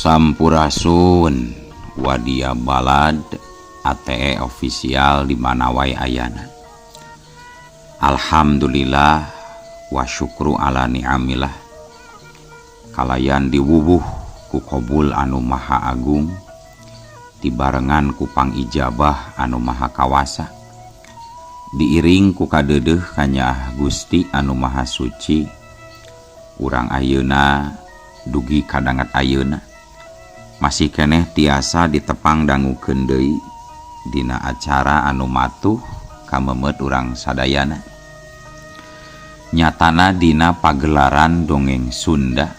Sampurasun Wadia Balad ATE official di mana wae ayana. Alhamdulillah wa syukru ala ni'amillah. Kalayan diwuwuh ku qabul anu maha agung, dibarengan ku pangijabah anu maha kawasa, diiring ku kadeudeuh kanyaah Gusti anu maha suci. Urang ayeuna dugi kadanget ayeuna masih keneh tiasa ditepang dangukeun deui dina acara anu matuh kamemet urang sadayana. Nyatana dina pagelaran dongeng Sunda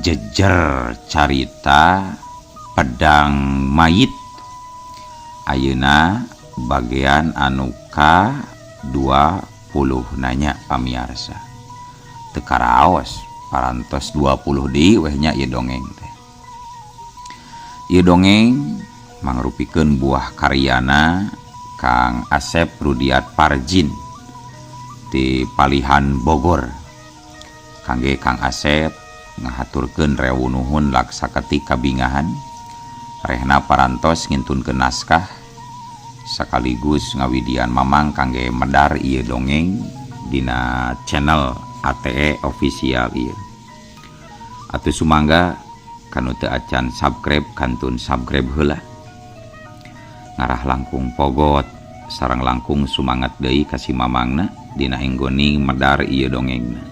jejer carita pedang mayit ayeuna bagian anu ka 20 nanya pamiarsa. Teu karaos parantos 20 deui weh nya ieu dongeng teh. Ieu dongeng mangrupikeun buah karyana Kang Asep Rudiat Parjin di Palihan Bogor. Kangge Kang Asep ngahaturkeun rewu nuhun laksaketik kabingahan rehna parantos ngintunkeun naskah sekaligus ngawidian mamang kangge medar ieu dongeng dina channel ATE official ieu. Atuh sumangga kanu teu acan subscribe kantun subscribe heula. Ngarah langkung pogot sareng langkung sumangat deui ka si mamangna dina enggoni medar ieu dongengna.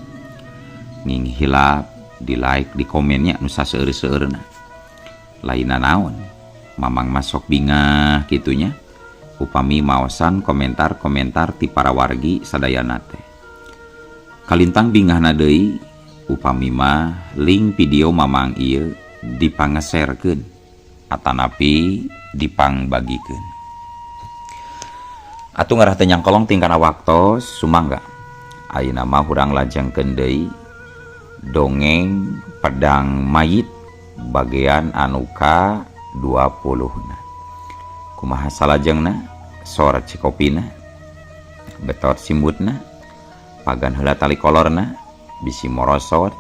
Nging hilap di like di komennya nu saseueur-seueurna. Lainna naon mamang masok bingah kitunya upami maosan komentar-komentar ti para wargi sadayana teh. Kalintang bingahna deui upami mah link video mamang ieu dipangeserkeun atanapi dipangbagikeun. Atuh ngarah teh nyangkolong tingkana waktos sumangga. Ayeuna mah urang lajengkeun deui dongeng pedang mayit bagian anu ka 20 na. Kumaha salajengna? Sor cikopina, betot simbutna, pagan heula tali kolorna, bisi morosot,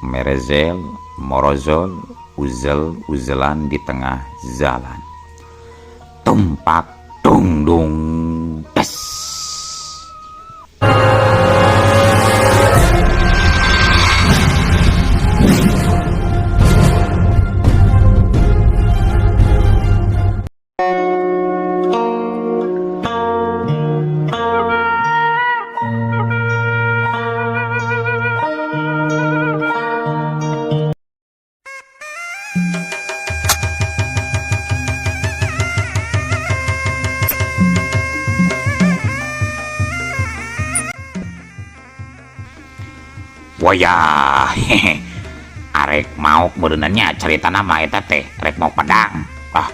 merezel, morozol, uzel uzelan di tengah jalan. Tumpak tungdung tes. Wayah, hehe. Arek maok meureunanya carita nama eta teh, rek maok pedang. Ah,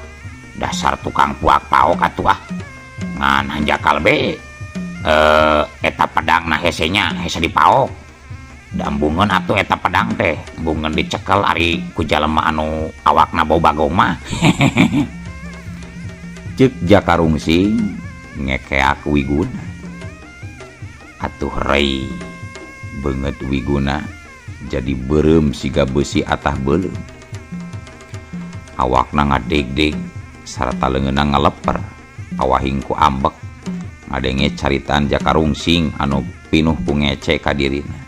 dasar tukang puak paok atuh ah. Ngan hanjakal be. Eta pedang na hese nya, hese dipaok. Dambungeun atuh eta pedang teh, bungeun dicekel ari ku jalema anu awakna bau bagong mah. Ceuk Jaka Rungsing ngekeak Wiguna. Atuh rei beungeut Wiguna jadi beureum siga beusi atah beuleum. Awakna ngadegdeg sarta leungeunna ngaleper, awahing ku ambek ngadenge caritaan Jaka Rungsing anu pinuh ku ngece ka dirina.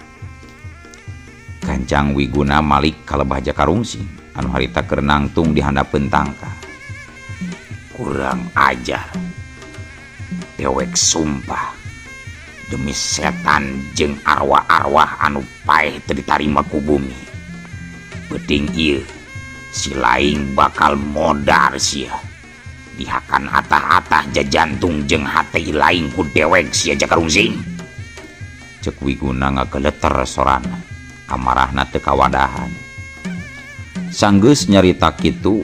Gancang Wiguna malik ka lebah Jaka Rungsing anu harita keur nangtung di handapeun tangka. Kurang ajar. Dewek sumpah demi setan jeung arwah-arwah anu paeh teu ditarima ku bumi. Beuting ieu si laing bakal modar sia. Dihakan atah-atah jajantung jeung hate laing ku dewek sia Jaka Rungsing. Ceuk Wiguna ngageleter sorana, amarahna teu kawadahan. Sanggeus nyarita kitu,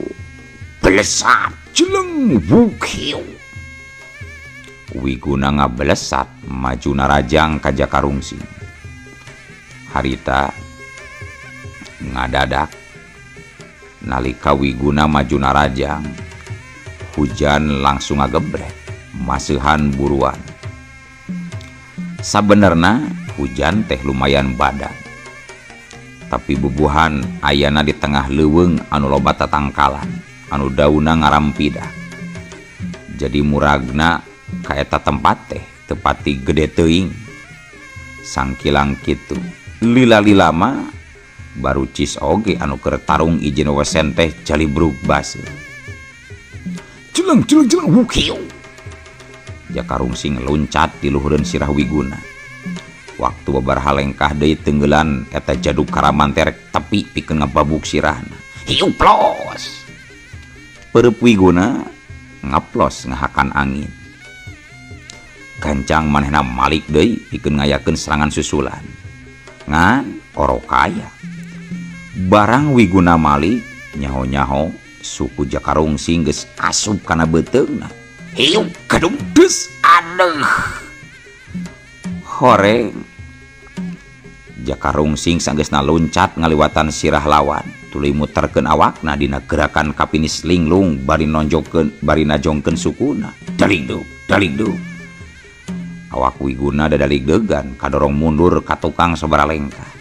belesat jeleng wukiu. Wiguna ngabelesat maju narajang ka Jaka Rungsing. Harita ngadadak nalika Wiguna maju narajang, hujan langsung ngagebrek maseuhan buruan. Sabenerna hujan teh lumayan badan. Tapi bubuhan ayana di tengah leuweung anu loba tatangkalan anu dauna ngarampidah. Jadi muragna ka eta tempat teh teu pati gede teuing. Sangkilang kitu lila-lila mah barucis oge anu keur tarung ijin wesen teh calibruk baseuh. Jeleng jeleng jeleng wukiu. Jaka Rungsing loncat di luhureun sirah Wiguna. Waktu babaraha lengkah deui tenggelan eta jadug karaman teh rek tepi pikeun ngababuk sirahna. Hiu plos. Peureub Wiguna ngaplos ngahakan angin. Gancang manehna malik deui pikeun ngayakeun serangan susulan. Ngan orokaya. Barang Wiguna malik nyaho-nyaho suku Jaka Rungsing geus asup kana beuteungna. Hiu kadung deus aduh. Horeng Jaka Rungsing sanggeusna loncat ngaliwatan sirah lawan, tuluy muterkeun awakna dina gerakan kapinis linglung bari nonjokkeun bari najongkeun sukuna. Daligdug daligdug. Awak Wiguna dadaligdegan kadorong mundur ka tukang sabaraha lengkah.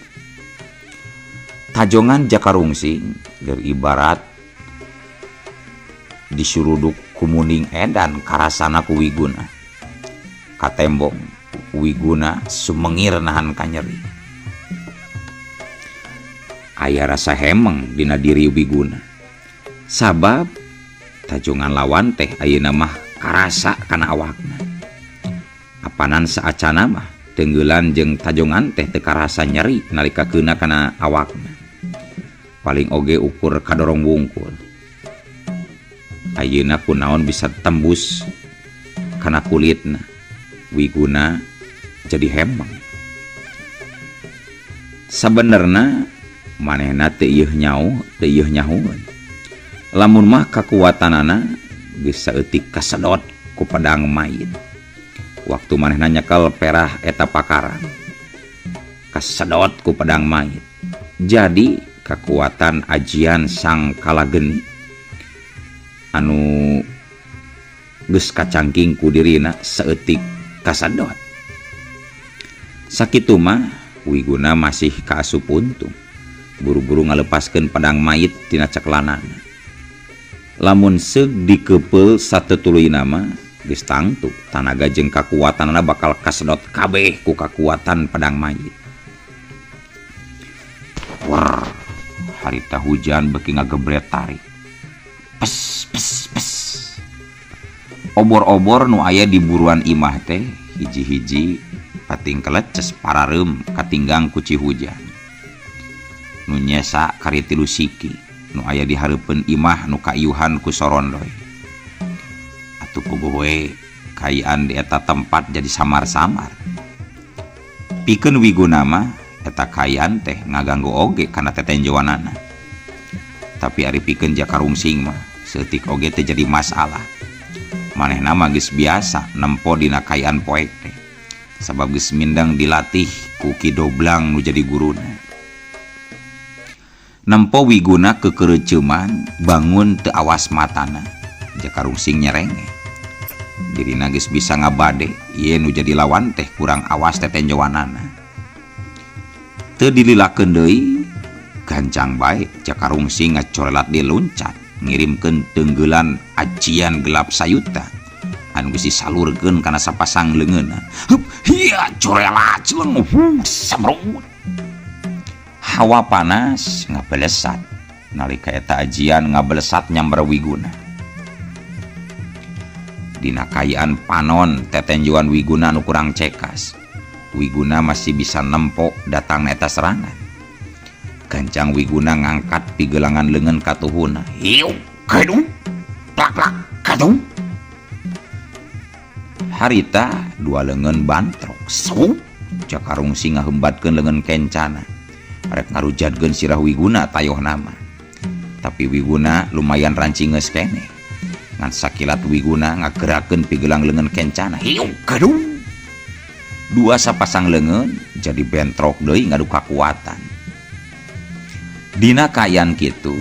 Tajongan Jaka Rungsing geur ibarat disuruduk ku munding edan karasana ku Wiguna. Katembong Wiguna sumengir nahan kanyeri. Aya rasa hemeng dina diri Wiguna. Sabab tajongan lawan teh ayeuna mah karasa kana awakna. Apanan saacana mah tenggelan jeung tajongan teh teu karasa nyeri nalika keuna kana awakna. Paling oge ukur kadorong wungkul. Ayeuna kunaon bisa tembus kana kulitna. Wiguna jadi hemeng. Sabenerna manehna teu ieuh nyauh, teu ieuh nyahueun. Lamun mah kakuatanana geus saeutik kasedot ku pedang mayit. Waktu manehna nyekel perah eta pakarang, kasedot ku pedang mayit. Jadi kakuatan ajian sang kalageni anu geus kacangking ku dirina saeutik kasedot. Sakitu mah Wiguna masih kaasup untung. Buru-buru ngalepaskeun pedang mayit tina ceklanana. Lamun seug dikepeul satutuluyna mah geus tangtu tanaga jeung kakuatanana bakal kasedot kabeh ku kakuatan pedang mayit. Wah, harita hujan beuki ngagebret tarik. Pes pes pes. Obor-obor nu aya di buruan imah teh hiji-hiji pating keleces parareum katinggang ku cihujan. Nu nyesa kari tilu siki nu aya di hareupeun imah nu kaiyuhan ku sorondoy. Atuh puguh we kaayaan di eta tempat jadi samar-samar. Pikeun Wiguna mah eta kaayaan teh ngaganggu oge kana tetenjoanana. Tapi ari pikeun Jaka Rungsing mah saeutik oge teh jadi masalah. Manehna mah geus biasa nempo dina kaayaan poek teh. Sabab geus mindeng dilatih ku Ki Doblang nu jadi guruna. Nempo Wiguna kekereceuman bangun teu awas matana. Jaka Rungsing nyerenge. Dirina geus bisa ngabade ieu nu jadi lawan teh kurang awas tetenjoanana. Teu dililakeun deui gancang bae Jaka Rungsing ngacorelat diluncat ngirimkeun tenggelan ajian gelap sayuta anu geus disalurkeun kana sapasang leungeunna. Hup hiya corelat celeng samrut. Hawa panas ngabelesat nalika eta ajian ngabelesat nyamber Wiguna. Dina kaayaan panon tetenjoan Wiguna nu kurang cekas. Wiguna masih bisa nempo datang eta serangan. Gancang Wiguna ngangkat pigelangan leungeun katuhuna. Hiu kadung plak plak kadung. Harita dua leungeun bantrok. Sup Jaka Rungsing ngahembatkeun leungeun kencana. Rek ngarujadkeun sirah Wiguna tayoh nama. Tapi Wiguna lumayan rancingeus keneh. Ngan sakilat Wiguna ngagerakeun pigelang leungeun kencana. Hiu kadung. Dua sapasang leungeun jadi bentrok deui ngadu kakuatan. Dina kaayaan kitu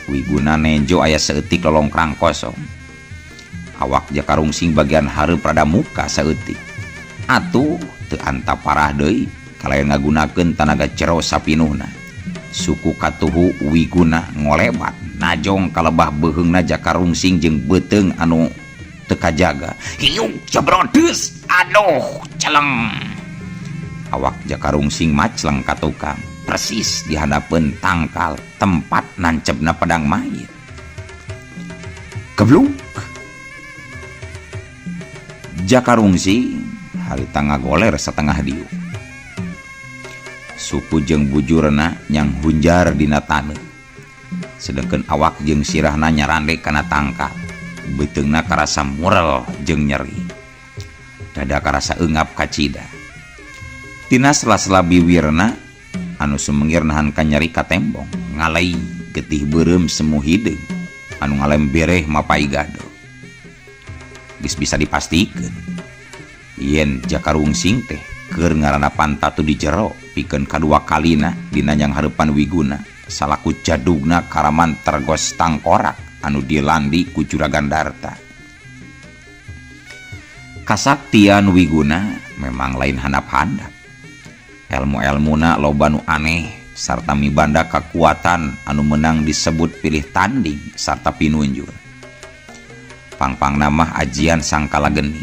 Wiguna nejo aya saeutik lolongkrang kosong. Awak Jaka Rungsing bagian hareup rada muka saeutik. Atuh teu anta parah deui kalayan ngagunakeun tanaga jero sapinuhna. Suku katuhu Wiguna ngolebat najong kalebah beuheungna Jaka Rungsing jeung beuteung anu teu kajaga. Hiuk jebrodeus, aduh celeng. Awak Jaka Rungsing macleng ka tukang, persis di handapeun tangkal tempat nancepna pedang mayit. Gebluk. Jaka Rungsing harita ngagoler satengah diuk. Suku jeung bujurna nyang hunjar dina taneuh. Sedengkeun awak jeung sirahna nyarande kana tangkal. Beuteungna karasa murel jeung nyeri. Dada karasa eungap kacida. Tina sela-sela biwirna anu sumengir nahan kanyeri katembong, ngalei getih beureum semu hideung anu ngalembereh mapai gado. Geus bisa dipastikeun yen Jaka Rungsing teh keur ngarandapan tatu di jero pikeun kadua kalina dina nyang hareupan Wiguna salaku jadugna karaman Tergos Tangkorak anu dilandi ku Juragan Darta. Kasaktian Wiguna memang lain handap-handap. Elmu-elmuna loba nu aneh sarta mibanda kakuatan anu menang disebut pilih tanding sarta pinunjul. Pangpangna mah ajian sangkala geni.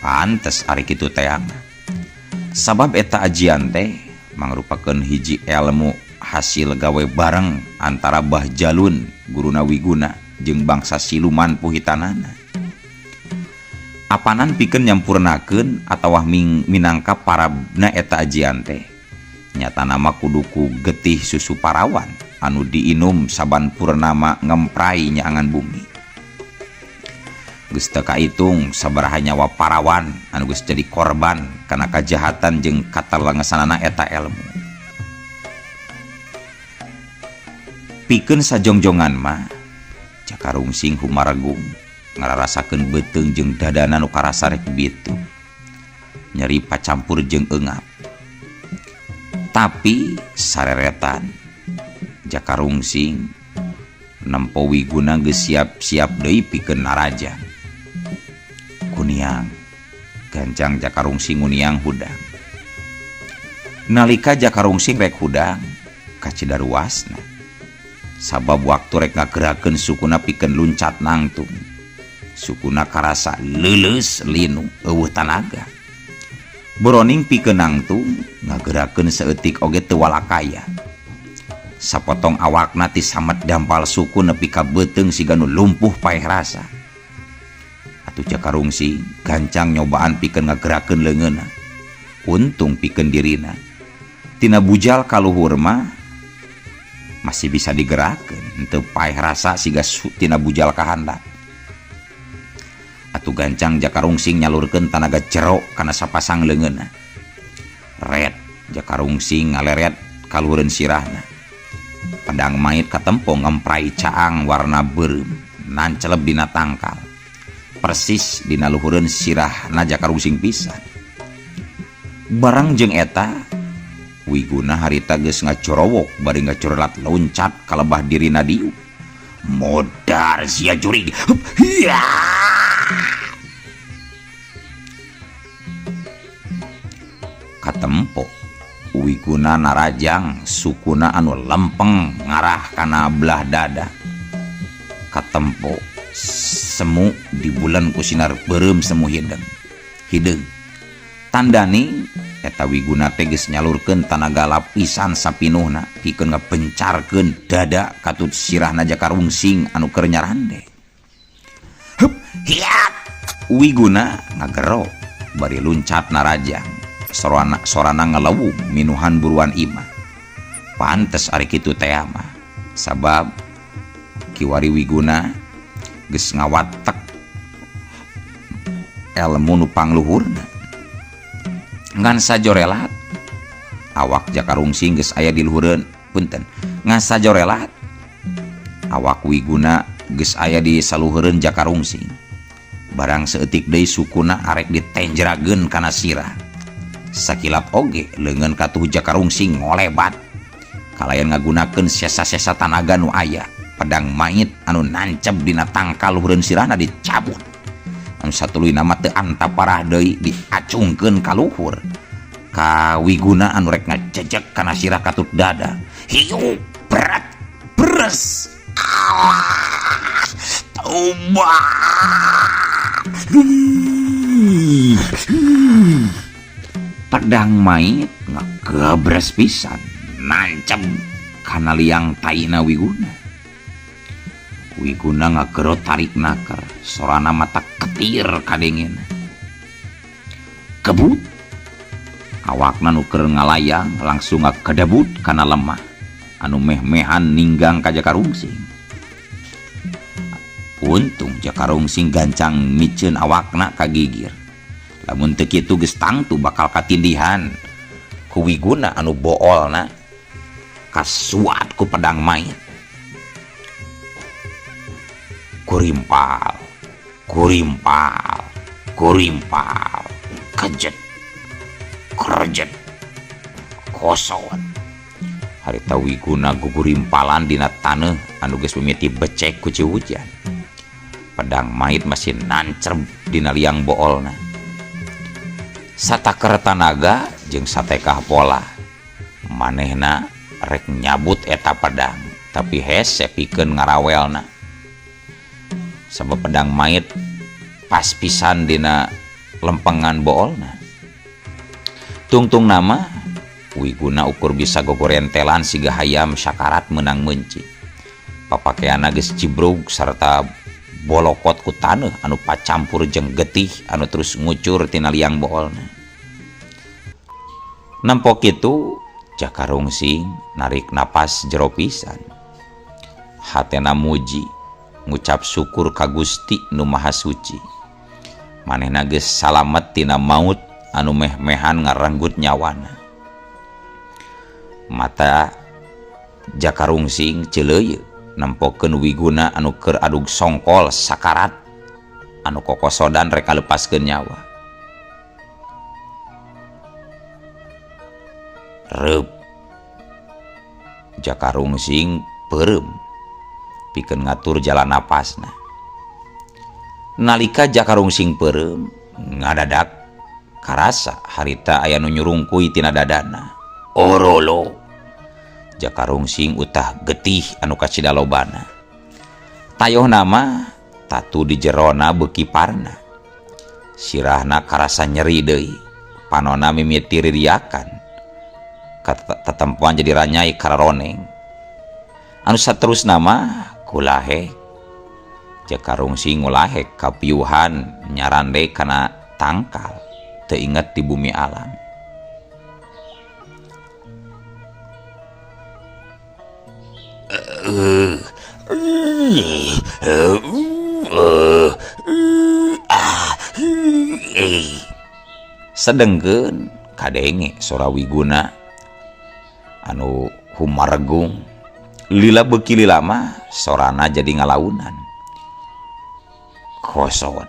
Pantes ari kitu teangna. Sabab eta ajian teh mangrupakeun hiji elmu hasil gawe bareng antara Bah Jalun guruna Wiguna jeung bangsa siluman puhitanana. Apanan pikeun nyampurnakeun atawa minangka parabna eta ajian teh. Nyatana mah kudu ku getih susu parawan anu diinum saban purnama ngemprai nyaangan bumi. Geus teu kaitung sabaraha nyawa parawan anu geus jadi korban kana kajahatan jeung katalengesanana eta elmu. Pikeun sajongjongan mah Jaka Rungsing humaregung ngararasakeun beuteung jeung dadana nu karasa rek bitu. Nyeri pacampur jeung eungap. Tapi sareretan Jaka Rungsing nempo Wiguna geus siap-siap deui pikeun naraja. Kuniang gancang Jaka Rungsing nguniang hudang. Nalika Jaka Rungsing rek hudang kacida ruasna. Sabab waktu rek ngagerakeun sukuna pikeun luncat nangtung. Sukuna karasa leuleus linu eueuh tanaga. Boroning pikeun nangtung ngagerakeun saeutik oge teu walakaya. Sapotong awakna ti samet dampal suku nepi ka beuteung siga nu lumpuh paeh rasa. Atuh Jaka Rungsing gancang nyobaan pikeun ngagerakeun leungeunna. Untung pikeun dirina. Tina bujal ka luhur mah masih bisa digerakkeun, henteu paeh rasa siga tina bujal ka handap. Atuh gancang Jaka Rungsing nyalurkeun tanaga jero kana sapasang leungeunna. Red Jaka Rungsing ngaleret kaluhureun sirahna. Pedang mait katempo ngemprai caang warna beureum nanceleb dina tangkal. Persis dina luhureun sirahna Jaka Rungsing pisan. Barang jeung eta Wiguna harita geus ngacorowok bari ngacorelat loncat kalebah dirina diuk. Modar sia jurig. Hiya! Katempo Wiguna narajang sukuna anu lempeng ngarah kana belah dada. Katempo semu di bulan ku sinar beureum semu hideung. Hideung. Tandani eta Wiguna teh geus nyalurkeun tanaga lapisan sapinuhna pikeun ngapencarkeun dada katut sirahna Jaka Rungsing anu keur nyarande. Hup, hiat. Wiguna ngagero bari luncat narajang. Sorana ngalewung minuhan buruan imah. Pantes ari kitu teh mah. Sabab kiwari Wiguna geus ngawatek elmu nu pangluhurna. Ngan sajorelat awak Jaka Rungsing geus aya di luhureun punten. Ngan sajorelat awak Wiguna geus aya di saluhureun Jaka Rungsing. Barang saeutik deui sukuna arek ditenjrageun kana sirah. Sakilap oge leungeun katuhu Jaka Rungsing ngolebat. Kalayan ngagunakeun sesa-sesa tanaga nu aya. Pedang mait anu nancep dina tangkal luhureun sirahna dicabut. Anu satuluyna mah teu antap parah deui diacungkeun ka luhur. Ka Wiguna anu rek ngajejek kana sirah katut dada. Hiu berat beres. Alah, tobat. Pedang mait ngagebres pisan nancep kana liang taina Wiguna. Wiguna ngagero tarik naker, sorana mata ketir kadengena. Kebut awakna nu keur ngalayang langsung ngakedebut kana lemah anu meh-mehan ninggang ka Jaka Rungsing. Untung Jaka Rungsing gancang miceun awakna ka gigir. Lamun teu kitu geus tangtu bakal katindihan ku Wiguna anu boolna kasuat ku pedang mait. Kurimpal, kurimpal, kurimpal, kejet, kerjet, kosot. Harita Wiguna gugurimpalan dina taneuh anu geus mimiti becek ku cihujan. Pedang mait masih nancreb dina liang boolna. Sataker tanaga jeung satekah pola. Manehna rek nyabut eta pedang, tapi hese pikeun ngarawelna. Sabab pedang mait pas pisan dina lempengan boolna. Tungtung nama Wiguna ukur bisa gogorentelan siga hayam syakarat menang meunci. Papakeanna geus cibrug sarta bolokot ku taneuh anu pacampur jeung getih anu terus ngucur tina liang boolna. Nempo kitu Jaka Rungsing narik napas jero pisan. Hatena muji ngucap syukur ka Gusti nu Maha Suci. Manehna geus salamet tina maut anu meh-mehan ngarenggut nyawana. Mata Jaka Rungsing ceuleuyeut nempokeun Wiguna anu keur adug songkol sakarat anu kokosodan rek ngalepaskeun nyawa. Reup Jaka Rungsing peureum pikeun ngatur jalan napasna. Nalika Jaka Rungsing peureum ngadadak karasa harita aya nu nyurungkuy tina dadana. Orolo Jaka Rungsing utah getih anu kacida lobana. Tayoh nama tatu di jerona beuki parna. Sirahna karasa nyeri deui, panona mimiti ririakan. Katetempoan jadi ranyai kararoneng. Anu saterusna mah kulahek. Jaka Rungsing ngulahek kapiuhan nyarande kana tangkal teu inget di bumi alam. Sedengkeun kadenge sora Wiguna anu humaregung. Lila beuki lila mah sorana jadi ngalaunan. Kosot,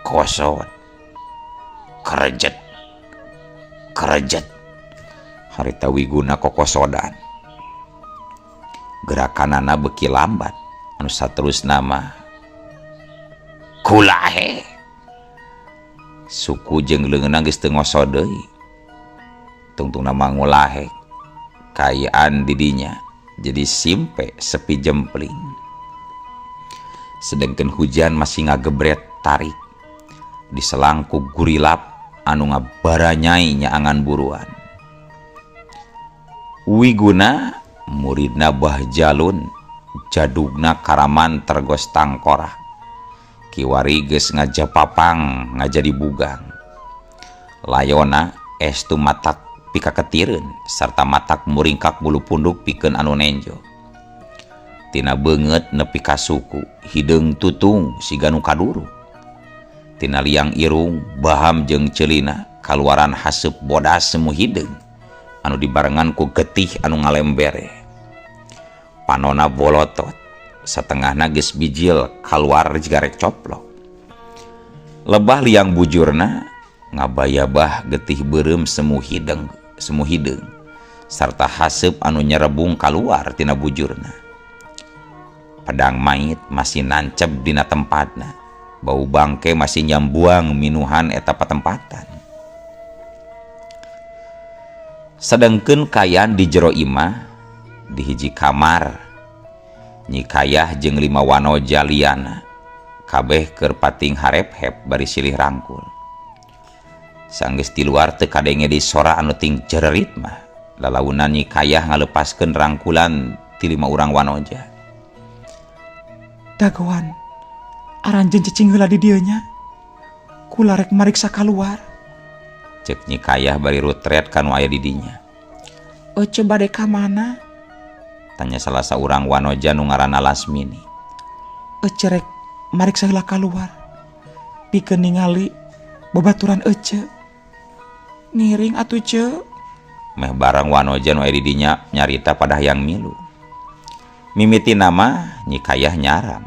kosot, kerejet, kerejet. Harita Wiguna kokosodan. Gerakanana beuki lambat anu saterusna mah kulahe. Suku jeung leungeunna geus teu ngoso deui. Tungtungna mah ngulahe kaayaan didinya jadi simpe sepi jempling. Sedengkeun hujan masih ngagebret tarik diselang ku gurilap anu ngabaranyai nyaangan buruan. Wiguna muridna Bah Jalun jadugna karaman tergos tangkorak. Kiwari geus ngajapapang ngajadi bugang. Layona estu matak pikaketireun sarta matak muringkak bulu punduk pikeun anu nenjo. Tina beungeut nepi ka suku hideung tutung siga nu kaduru. Tina liang irung baham jeung ceulina kaluaran haseup bodas semu hideung anu dibarengan ku getih anu ngalembere. Panona bolotot satengahna geus bijil kaluar jiga rek coplok. Lebah liang bujurna ngabayabah getih beureum semu hideung, semu hideung sarta haseup anu nyerebung kaluar tina bujurna. Pedang mait masih nancep dina tempatna. Bau bangke masih nyambuang minuhan eta patempatan. Sedengkeun Kayan di jero imah di hiji kamar Nyi Kayah jeung lima wanoja liana kabeh keur pating harep-hep bari silih rangkul. Sanggeus di luar teu kadenge di sora anu ting jererit mah lalaunan Nyi Kayah ngalepaskeun rangkulan ti lima urang wanoja. Dagoan, aranjeun cicing heula di dieu nya. Kula rek mariksa kaluar. Cek Nyi Kayah bari rutret ka nu aya di dinya. Ece bade ka mana? Tanya salah saurang wanoja nu ngaranna Lasmini. Ece rek mariksa heula kaluar. Pikeun ningali babaturan ece. Ngiring atuh ce. Meh barang wanoja nu aya di dinya nyarita pada hayang milu. Mimiti nama Nyi Kayah nyaram,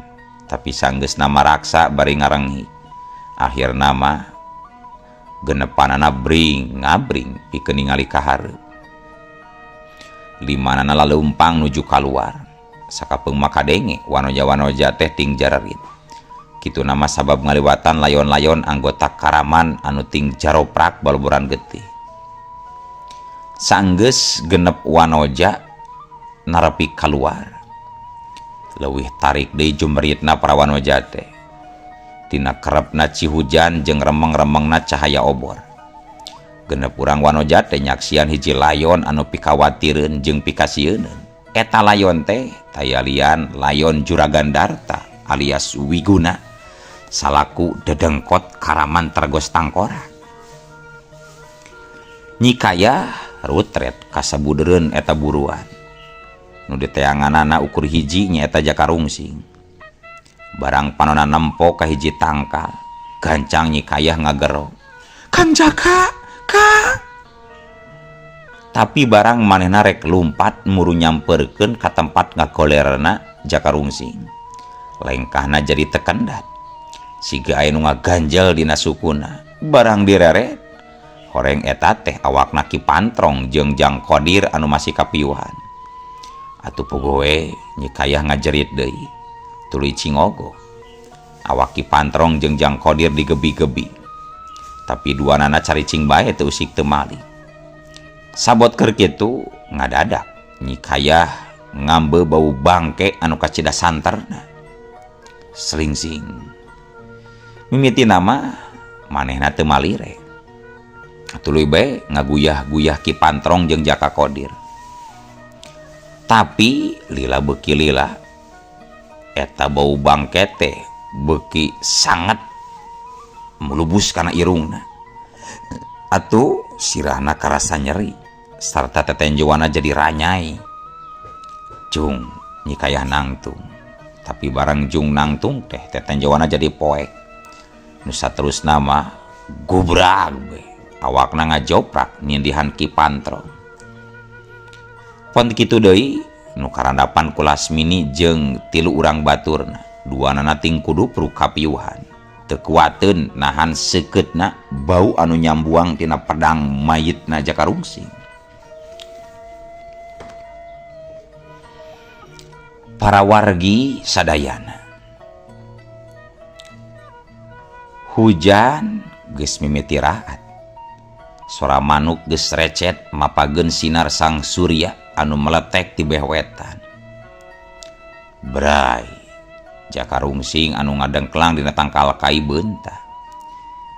tapi sanggeus nama raksa bari ngarenghik. Akhir nama genepanana bring ngabring pikeun ningali ka hareup. Limanana laleumpang nuju kaluar. Sakapeung mah kadenge wanoja-wanoja teh ting jarerit. Kitu nama sabab ngaliwatan layon-layon anggota karaman anu ting jaroprak baloboran getih. Sanggeus genep wanoja narepi kaluar. Leuwih tarik deui jumritna para wanoja teh. Tina kerepna cihujan jeung remeng-remengna cahaya obor. Genep urang wanoja teh nyaksian hiji layon anu pikawatireun jeung pikasieuneun. Eta layon teh tayalian layon Juragan Darta alias Wiguna salaku dedengkot Karaman Tergos Tangkorak. Nyi Kayah rutret kasabudereun eta buruan. Nu diteanganana ukur hiji nyaeta Jaka Rungsing. Barang panona nempo ka hiji tangkal, gancang Nyi Kayah ngagero. Kang Jaka, Kang. Tapi barang manehna rek lumpat muru nyamperkeun ka tempat ngagolerna Jaka Rungsing. Lengkahna jadi tekendat. Siga aya nu ngaganjel dina sukuna. Barang direret, horeng eta teh awakna Ki Pantrong jeung Jang Kodir anu masih kapiuhan. Atuh pogoe Nyi Kayah ngajerit deui. Tuluy cingogo. Awak Ki Pantrong jeung Jang Kodir digebi-gebi. Tapi duanana caricing bae teu usik teu malik. Sabot keur kitu ngadadak Nyi Kayah ngambe bau bangke anu kacida santerna. Selingsing. Mimiti nama manehna teu malire. Tuluy bae ngaguyah-guyah Ki Pantrong jeung Jaka Kodir. Tapi lila beuki lila eta bau bangke teh beuki sangat melubus kana irungna. Atuh sirahna karasa nyeri sarta tetenjoana jadi ranyai. Jung Nyi Kayah nangtung. Tapi barang jung nangtung teh tetenjoana jadi poek. Nu saterusna mah gubrag we. Awakna ngajoprak nindihan Ki Pantrong. Pon kitu deui nu karandapan ku Lasmini jeung tilu urang baturna. Duanana ting kudupruk kapiuhan. Teu kuateun nahan seukeutna bau anu nyambuang tina pedang mayitna Jaka Rungsing. Para wargi sadayana. Hujan geus mimiti raat. Sora manuk geus recet mapageun sinar sang surya anu meletek ti beh wetan. Bray, Jaka Rungsing anu ngadengklang dina tangkal kai beunta.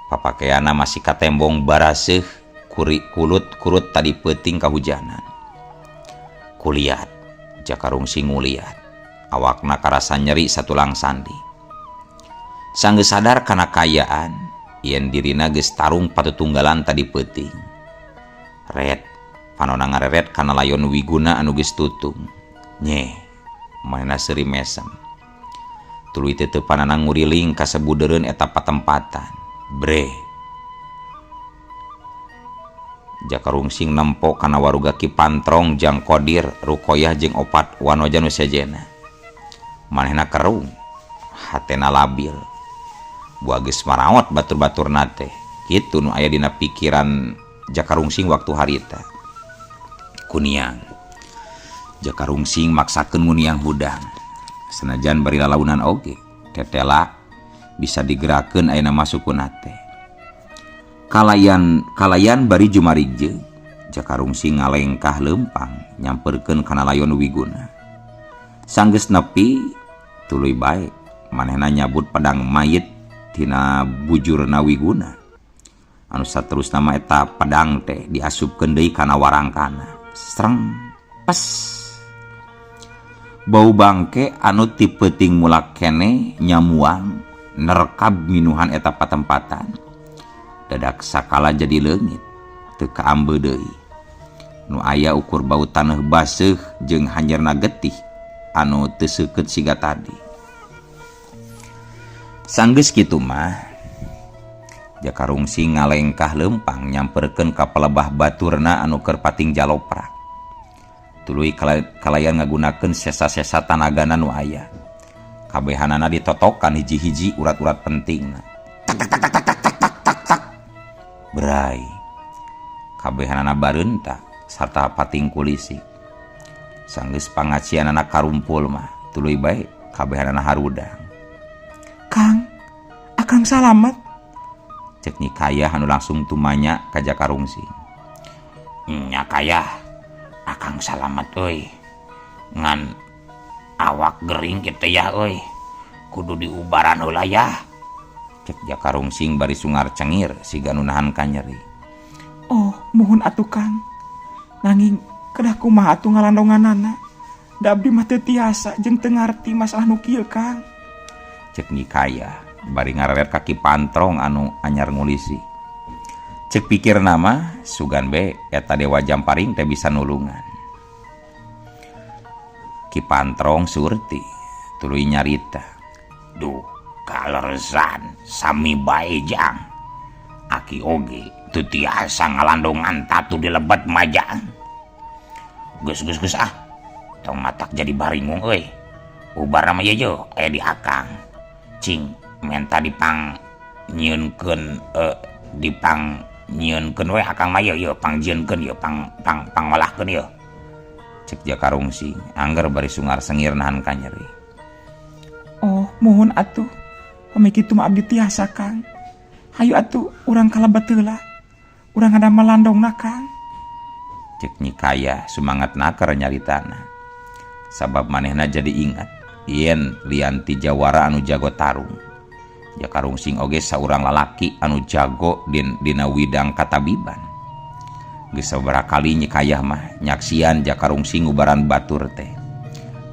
Papakeana masih katembong baraseuh kuri kulut kurut tadi peuting kahujanan. Kuliat, Jaka Rungsing nguliat. Awakna karasa nyeri satulang sandi. Sanggeus sadar kana kaayaan yen dirina geus tarung patutunggalan tadi peuting. Red panona ngareret kana layon Wiguna anu geus tutung. Nyeh, manehna seuri mesem. Tuluy teuteupanana nguriling ka sabudeureun eta patempatan. Breh. Jaka Rungsing nempo kana waruga Ki Pantrong, Jang Kodir, Rukoyah jeung opat wanoja nu sejenna. Manehna kerung, hatena labil. Buah geus maraot batur-baturna teh. Kitu nu aya dina pikiran Jaka Rungsing waktu harita. Kuniang. Jaka Rungsing maksakeun nguniang hudang. Senajan bari lalaunan oge, tetela bisa digerakkeun ayeuna masukuna teh. Kalayan bari jumarigjeug. Jaka Rungsing ngalengkah lempang nyamperkeun kana layon Wiguna. Sanggeus nepi tuluy bae manehna nyabut pedang mayit tina bujurna Wiguna. Anu saterusna mah eta pedang teh diasupkeun deui kana warangkana. Streng pes. Bau bangke anu ti peuting mulak keneh nyamuang nerkab minuhan eta patempatan. Dadak sakala jadi leungit teu kaambe deui. Nu aya ukur bau taneuh baseuh jeung hanjerna getih anu teu seukeut siga tadi. Sanggeus kitu mah Jaka Rungsing ngalengkah lempang nyamperkeun ka palebah baturna anu keur pating jaloprak. Tuluy kalayan ngagunakeun sesa-sesa tanagana nu aya. Kabehanana ditotokan hiji-hiji urat-urat pentingna. Tak tak tak tak tak tak tak tak tak. Berai. Kabehanana bareunta sarta pating kulisi. Sanggeus pangacianana karumpul mah tuluy bae kabehanana harudang. Kang, Akang salamet. Cek Nyi Kayah anu langsung tumanya ka Jaka Rungsing. Nya Kayah, Akang salamet euy. Ngan awak gering kitu ya euy. Kudu diubaran heula yah. Cek Jaka Rungsing bari sungar cengir siga nu nahan kanyeri. Oh, muhun atuh Kang. Nanging kedah kumaha atuh ngalandonganana. Da abdi mah teu tiasa jeung teu ngarti masalah nu kieu Kang. Cek Nyi Kayah bari ngareret ka Ki Pantrong anu anyar ngulisi. Cek pikirna mah sugan be eta Dewa Jamparing teh bisa nulungan. Ki Pantrong surti tuluy nyarita. Duh, kaleresan sami bae jang. Aki oge teu tiasa ngalandongan tatu di lebet majang. Geus geus geus ah. Tong matak jadi baringung euy. Ubar mah ye aya di akang. Cing menta dipang nyieunkeun dipang nyieunkeun we akang mah ye pangjieunkeun ye pang pang pangolahkeun ye. Cek Jaka Rungsing angger bari sungar sengir nahan kanyeri. Oh, muhun atuh. Pami kitu mah abdi tiasa Kang. Hayu atuh urang kalebet heula. Urang ngadamel landongna Kang. Cek Nyi Kayah sumangat naker nyaritana. Sabab manehna jadi ingat yen lian ti jawara anu jago tarung. Jaka Rungsing oge saurang lalaki anu jago dina widang katabiban. Geus sababaraha kali Nyi Kayah mah nyaksian Jaka Rungsing ngubaran batur teh.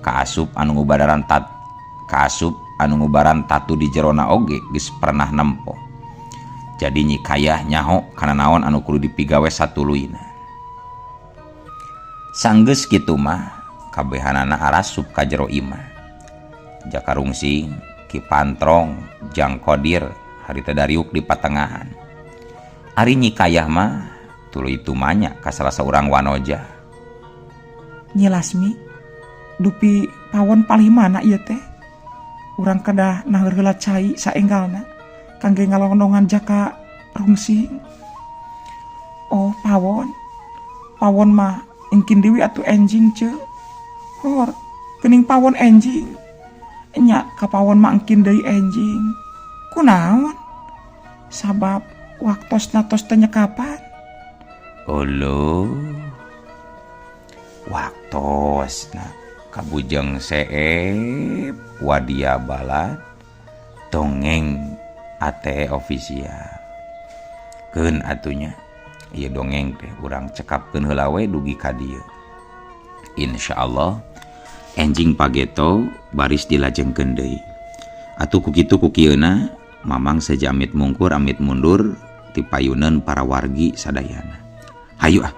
Kaasup anu ngubaran tat kaasup anu ngubaran tatu di jerona oge geus pernah nempo. Jadi Nyi Kayah nyaho kana naon anu kudu dipigawe satuluyna. Sanggeus kitu mah kabehanana arasup ka jero imah. Jaka Rungsing, Ki Pantrong, Jang Kodir harita dariuk di patengahan. Ari Nyi Kayah mah tuluy tumanya ka salah saurang wanoja. Nyi Lasmi, dupi pawon palih mana ieu teh? Urang kedah naheur heula cai saenggalna kangge ngalondongan Jaka Rungsing. Oh, pawon. Pawon mah engkin deui atuh enjing ceu. Hor, geuning pawon enjing. Nya ka pawon mah engkin deui enjing. Kunaon? Sabab waktosna tos teu nyekapan. Uluh. Waktosna kabujeng seep wadia balad dongeng ATE official. Keun atunya ieu dongeng teh urang cekapkeun heula we dugi ka dieu. Insyaallah enjing pageto baris dilajengkeun deui. Atuh ku kitu ku kieuna Mamang seja amit mungkur amit mundur ti payuneun para wargi sadayana. Hayu ah.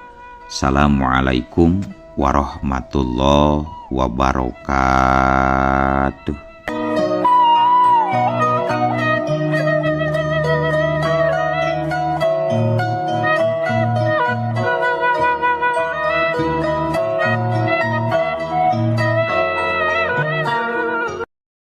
Assalamualaikum warahmatullahi wabarakatuh.